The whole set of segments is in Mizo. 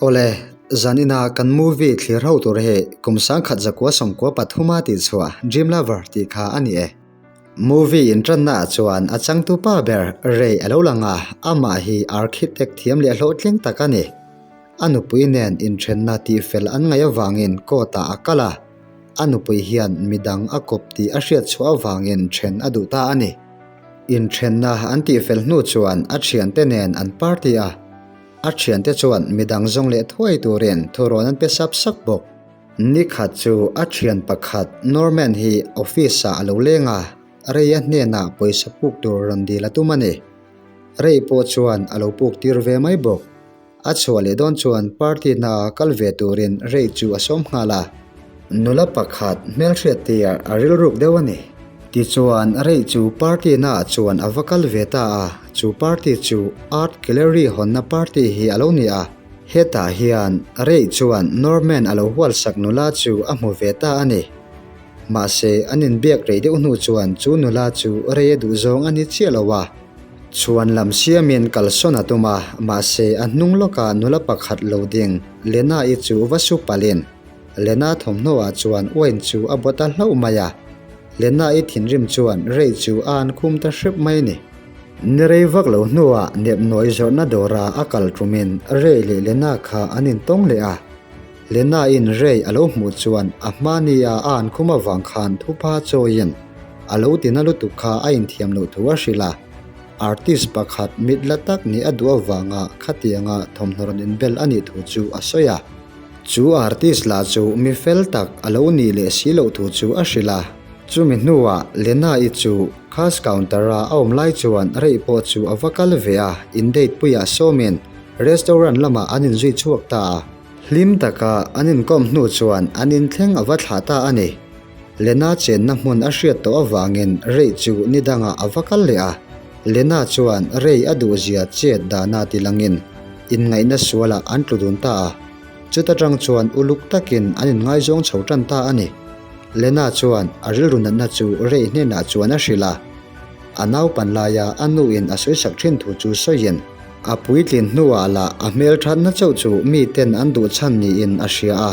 Awle, zanina kan movie thlir ho tur hi kum 1993 a tihchhuah Dream Lover tih kha a ni e. Movie inṭanna ah chuan a changtupa ber Ray a lo lang a, amah hi architect thiam leh hlawhtling tak a ni. A nupui nen inṭhenna tihfel an ngaih avangin court ah a kal a, a nupui hian midang a kawp tih a hriat chhuah avangin ṭhen a duh ta a ni. Inṭhenna an tihfel hnu chuan a ṭhiante nen an party a, a ṭhiante chuan midang zawng leh thuai turin thurawn an pe sap sap bawk. Ni khat chu a ṭhian pakhat Norman hi office ah a lo leng a, Ray-a hnenah pawisa puk tur rawn dil a tum a ni. Ray pawh chuan a lo puk tir ve mai bawk. A chhuah leh dawn chuan party hna kal ve turin Ray chu a sawm nghal a. Nula pakhat hmelhriat tir a rilruk deuh a ni. Tichuan Ray chu party hnaah chuan a va kal ve ta a, chu party chu Art Gallery hawnna party hi a lo ni a. Hetah hian Ray chuan Norman a lo hualsak nula chu a hmu ve ta a ni. Mahse, an inbiak rei deuh hnu chuan chu nula chu rei a duh zawng a ni chiah lo a. Chhuan lam siamin kalsawn a tum a, mahse a hnung lawkah nula pakhat lo ding Lena-i chu va su palhin Lena thawmhnaw-ah chuan wine chu a bawt ta hlauh mai a. Lena-i thinrim chuan rei chu a an khum ta hrep mai a ni. Ni rei vak lo hnuah nepnawi zawrhna dawra a kal tumin Rei leh Lena kha an intawng leh a. Lena-in Ray a lo hmuh chuan a hmania a an khum avang khan thupa chawiin a lo tina lutuk kha a inthiam loh thu a hrilh a. Artist pakhat mit la tak nih a duh avanga khatianga thawmhnaw rawn inbel a nih thu chu a sawi a. Chu artist lah chu mi fel tak a lo nih leh si loh thu chu a hrilh a. Chumi hnuah Lena-i chu cash counter-a a awm lai chuan Ray pawh chu a va kal ve a, in date puiah sawmin restaurant lamah an inzui chhuak ta a. Hlim taka an inkawm hnu chuan an inthleng a va thlah ta a ni. Lena chenna hmun a hriat tawh avangin Ray chu ni dangah a va kal leh a. Lena chuan Ray a duhzia chet dana tilangin inngaihna sualah an tlu dun ta a. Chuta tang chuan uluk takin an inngaizawng chho tan ta a ni. Lena chuan a rilru natna chu Ray hnenah chuan a hrilh a. A naupan laia a nuin a sawisak thin thu chu sawiin, A puitlin hnuah lah a hmelthatna chauh chu miten an duh chhan niin a hria a.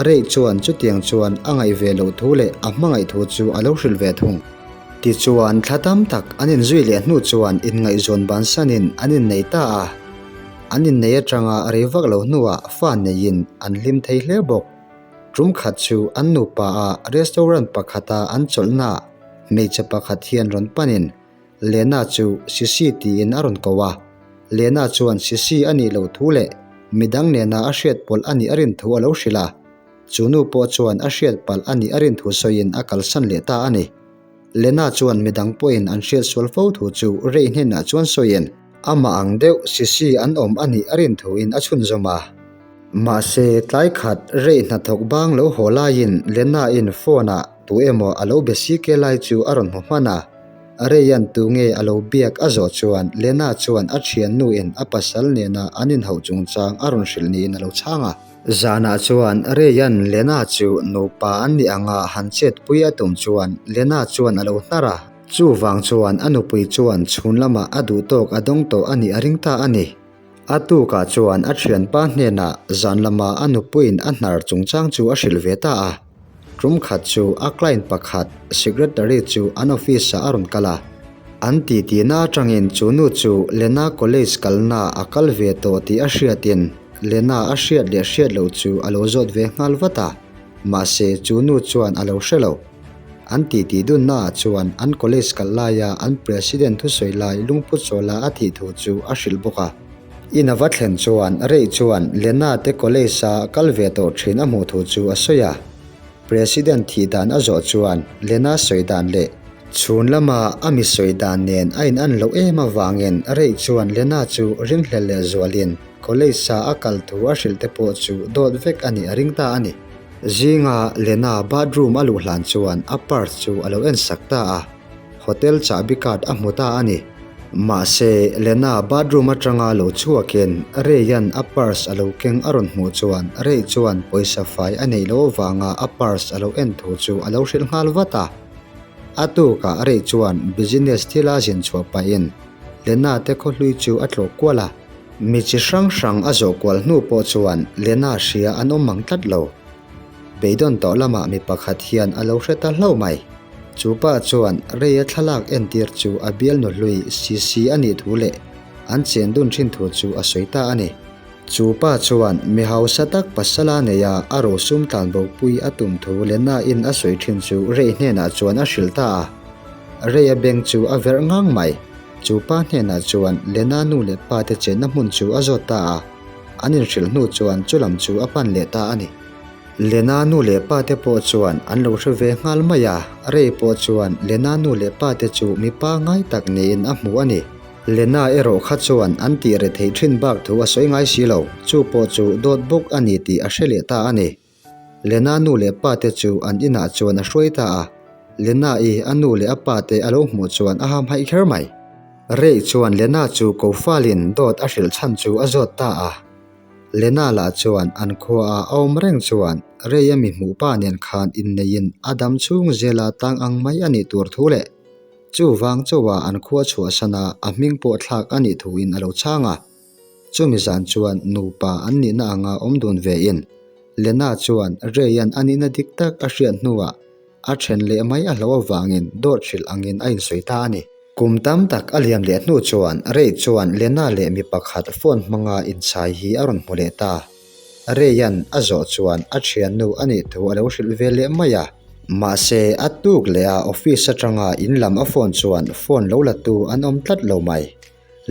Rei chuan chutiang chuan a ngaih ve loh thu leh a hmangaih thu chu a lo hrilh ve thung. Tichuan thla tam tak an inzui leh hnu chuan inngaihzawn bansanin an innei ta a. An innei atanga rei vak lo hnuah fa neiin an hlim thei hle bawk. Tum khat chu an nupa a restaurant pakhata an chawlhnaah hmeichhe pakhat hian rawn panin Lena chu Sisi tiin a rawn ko a, Lena chuan Sisi a nih loh thu leh midang nena a hriat pawlh a nih a rin thu a lo hrilh a, chu nu pawh chuan a hriat palh a nih a rin thu sawiin a kalsan leh ta a ni. Lena chuan midang pawhin an hriat sual fo thu chu Ray hnenah chuan sawiin amah ang deuh Sisi an awm a nih a rin thuin a chhunzawm a. Mahse, tlai khat Ray hnathawk bang lo haw laiin Lena-in phone-ah tu emaw a lo be si ke lai chu a rawn hmu hman a. Reian tu nge a lo biak a zawh chuan Lena chuan a thiannuin a pasal nena an inhauh chungchang a rawn hrilh niin a lo chhang a. Zanah chuan Reian Lena chu nupa an nih anga han chetpui a tum chuan Lena chuan a lo hnar a. Chuvang chuan a nupui chuan chhun lamah a duhtawk a dawng tawh a nih a ring ta a ni. A tukah chuan a thianpa hnenah zan lama a nupuiin a hnar chungchang chu a hrilh ve ta a. Tum khat chu a client pakhat secretary chu an office ah a rawn kal a. An titihna atangin chu nu chu Lena college kalna a kal ve tawh tih a hriatin Lena a hriat leh hriat loh chu a lo zawt ve nghal vat a. Mahse chu nu chuan a lo hre lo. An titi dunnaah chuan an college kal laia an president thusawi lai lungphu chawla a thih thu chu a hrilh bawk a. In a va thlen chuan Ray chuan Lena te college-a kal ve tawh thin a hmuh thu chu a sawi a. President thih dan a zawh chuan Lena sawi dan leh chhun lama a mi sawi dan nen a in an loh em avangin Ray chuan Lena chu ringhlel leh zualin college-a a kal thu a hrilh te pawh chu dawt vek a nih a ring ta a ni. Zinga Lena bathroom a luh hlan chuan a purse chu a lo en sak ta a, hotel chahbi card a hmu ta a ni. Mahse, Lena bathroom atanga lo chhuakin Ray-a'n a purse a lo keng a rawn hmuh chuan Ray chuan pawisa fai a neih loh avanga a purse a lo en thu chu a lo hrilh nghal vat a. A tukah Ray chuan business thila zin chhuah pahin Lena te khawhlui chu a tlawh kual a. Mi chi hrang hrang a zawh kual hnu pawh chuan Lena hria an awm mang tlat lo. Beidawn tawh lamah mi pakhat hian a lo hre ta hlauh mai. Chu pa chuan Ray-a thlalak entir chu a bialnu hlui Sisi a nih thu leh an chen dun thin thu chu a sawi ta a ni. Chu pa chuan mi hausa tak pasala neia a rosum tlanbopui a tum thu Lena-in a sawi thin chu Ray hnenah chuan a hrilh ta a. Ray-a beng chu a verh ngang mai. Chu pa hnenah chuan Lena nu leh pa te chenna hmun chu a zawt ta a. An inhrilh hnu chuan chu lam chu a pan leh ta a ni. Lena nu leh pa te pawh chuan an lo hre ve nghal mai a, Ray pawh chuan Lena nu leh pa te chu mipa ngai tak niin a hmu a ni. Lena erawh kha chuan an tih re theih thin bak thu a sawi ngai si lo, chu pawh chu dawt bawk a ni tih a hre leh ta a ni. Lena nu leh pa te chu an inah chuan a hruai ta a, Lena i a nu leh a pa te a lo hmuh chuan a hamhaih kher mai. Rei chuan Lena chu ko falin dawt a hrilh chhan chu a zawt ta a. Lena lah chuan an khua a awm reng chuan Rei a mi hmuh pa nen khan inneiin a dam chhung zela tang ang mai a nih tur thu leh chuvang chauha an khua chhuahsana a hming pawh thlak a nih thuin a lo chhang a. Chumi zan chuan nupa an nihna anga awm dun vein Lena chuan Ray-a'n a nihna dik tak a hriat hnuah a then leh mai a hlauh avangin dawt hrilh angin a insawi ta a ni. Kum tam tak a liam leh hnu chuan Ray chuan Lena leh mi pakhat phone hmanga inchhai hi a rawn hmu leh ta. Ray-a'n a zawh chuan a thiannu a nih thu a lo hrilh ve leh mai a. Mahse, a tuk leh a office atanga in lam a phone chuan phone lo la tu an awm tlat lo mai.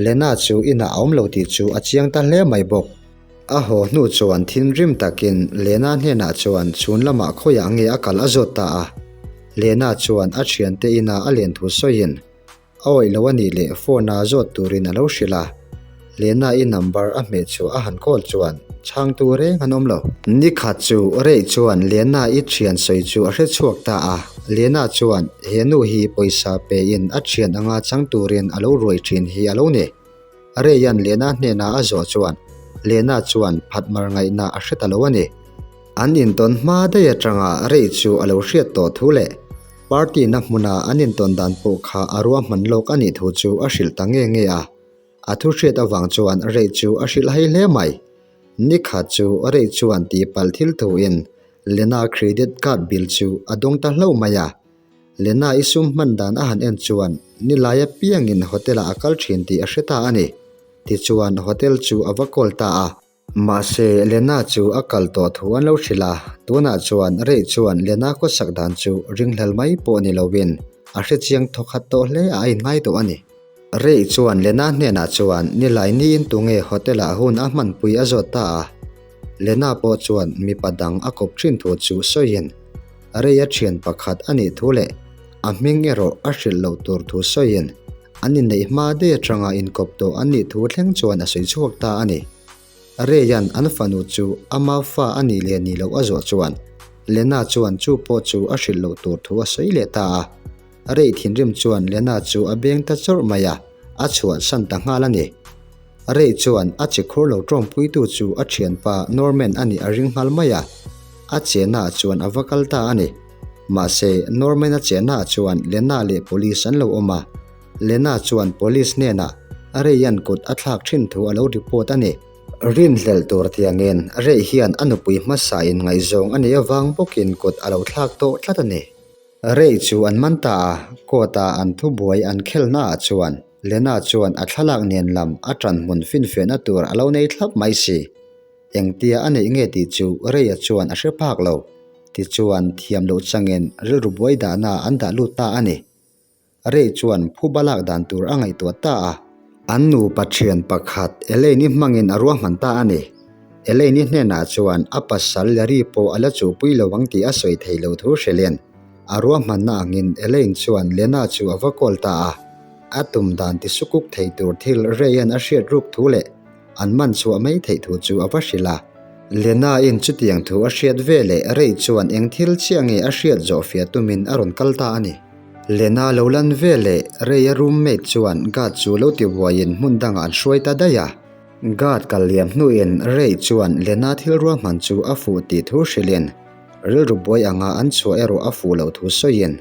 Lena chu inah a awm lo tih chu a chiang ta hle mai bawk. A haw hnu chuan thinrim takin Lena hnenah chuan chhun lamah khawiah nge a kal a zawt ta a. Lena chuan a thiante inah a len thu sawiin a awih lo a nih leh phone a zawt turin a lo hrilh a. Lena-i number a hmeh chu a han call chuan chhangtu reng an awm lo. Nikhat chu Ray chuan Lena-i thian sawi chu a hre chhuak ta a. Lena chuan he nu hi pawisa pein a thian anga chang turin a lo ruai thin hi a lo ni. Ray-a'n Lena hnena a zawh chuan Lena chuan phatmar ngaihna a hre ta lo a ni. An intawn hma daih atanga Ray chu a lo hriat tawh thu leh party na hmuna an intawn dan pawh kha a ruahman lawk a nih thu chu a hrilh ta nge nge a. A thu hriat avang chuan Ray chu a hrilh hai hle mai. Nikhat chu Ray chuan tihpalh thil thuin Lena credit card bill chu a dawng ta hlauh mai a. Lena i sum hman dan a han en chuan nilai apiangin hotel ah a kal thin tih a hre ta a ni. Tichuan hotel chu a va call ta a. Mahse Lena chu a kal tawh thu an lo hrilh a, tunah chuan Ray chuan Lena khawsak dan chu ringhlel mai pawh ni loin a hrechiang thawkhat tawh hle a a inngai tawh a ni. Ray chuan Lena hnenah chuan nilai niin tunge hotel ah hun a hmanpui a zawt ta a. Lena pawh chuan mipa dang a kawp thin thu chu sawiin Ray-a thian pakhat a nih thu leh a hming erawh a hrilh loh tur thu sawiin an inneih hma daih atanga inkawp tawh an nih thu thleng chuan a sawi chhuak ta a ni. Ray-a'n an fanu chu ama fa a nih leh nih loh a zawh chuan Lena chuan chu pawh chu a hrilh loh tur thu a sawi leh ta a. Ray thinrim chuan Lena chu a beng ta chawrh mai a, a chhuahsan ta nghal a ni. Ray chuan a che khur lo tawngpuitu chu a thianpa Norman a nih a ring nghal mai a, a chennaah chuan a va kal ta a ni. Mahse, Norman-a chennaah chuan Lena leh police an lo awm a, Lena chuan police hnenah Ray-a'n kut a thlak thin thu a lo report a ni. Rinhlelh tur tiangin Ray hian a nupui hmasa in ngaihzawng a nih avang bawkin kut a lo thlak tawh tlat a ni. Ray chu an man ta a, court-a an thubuai an khelnaah chuan Lena chuan a thlalak nen lam a ṭan hmun finfiahna tur a lo nei thlap mai si. Engtia a neih nge tih chu Ray-a chuan a hre phak lo. Tichuan, thiam loh changin rilru buai dahna an dah lut ta a ni. Ray chuan phuba lak dan tur a ngaihtuah ta a. An nupa thian pakhat Elaine-i hmangin a ruahman ta a ni. Elaine-i hnenah chuan a pasal Larry pawh a la chuhpui lo ang tih a sawi thei lo thu hrilhin a ruahmanna angin Elaine chuan Lena chu a va call ta a. A tum dan ti sukuk thei tur thil Ray-a'n a hriat ruk thu leh an man chhuah mai theih thu chu a va hrilh a. Lena-in chutiang thu a hriat veleh Ray chuan eng thil chiah nge a hriat zawh fiah tumin a rawn kal ta a ni. Lena lo lan veleh Ray-a roommate chuan guard chu lo ti buaiin hmun dangah an hruai ta daih a. Guard kal liam hnuin Ray chuan Lena thil ruahman chu a fuh tih thu hrilhin rilru buai anga an chhuah erawh a fuh loh thu sawiin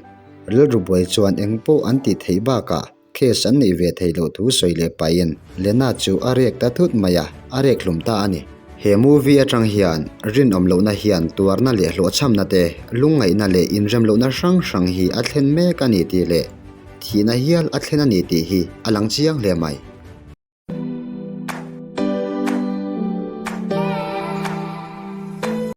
rilru buai chuan eng pawh an tih theih bakah. Case an neih ve theih loh thu sawi leh pahin Lena chu a rek ta thut mai a, a rek hlum ta a ni. He movie atang hian rinawm lohna hian tuarna leh hlawhchhamna te, lungngaihna leh inrem lohna hrang hrang hi a thlen mek a ni tih leh thihna hial a thlen a ni tih hi a lang chiang hle mai.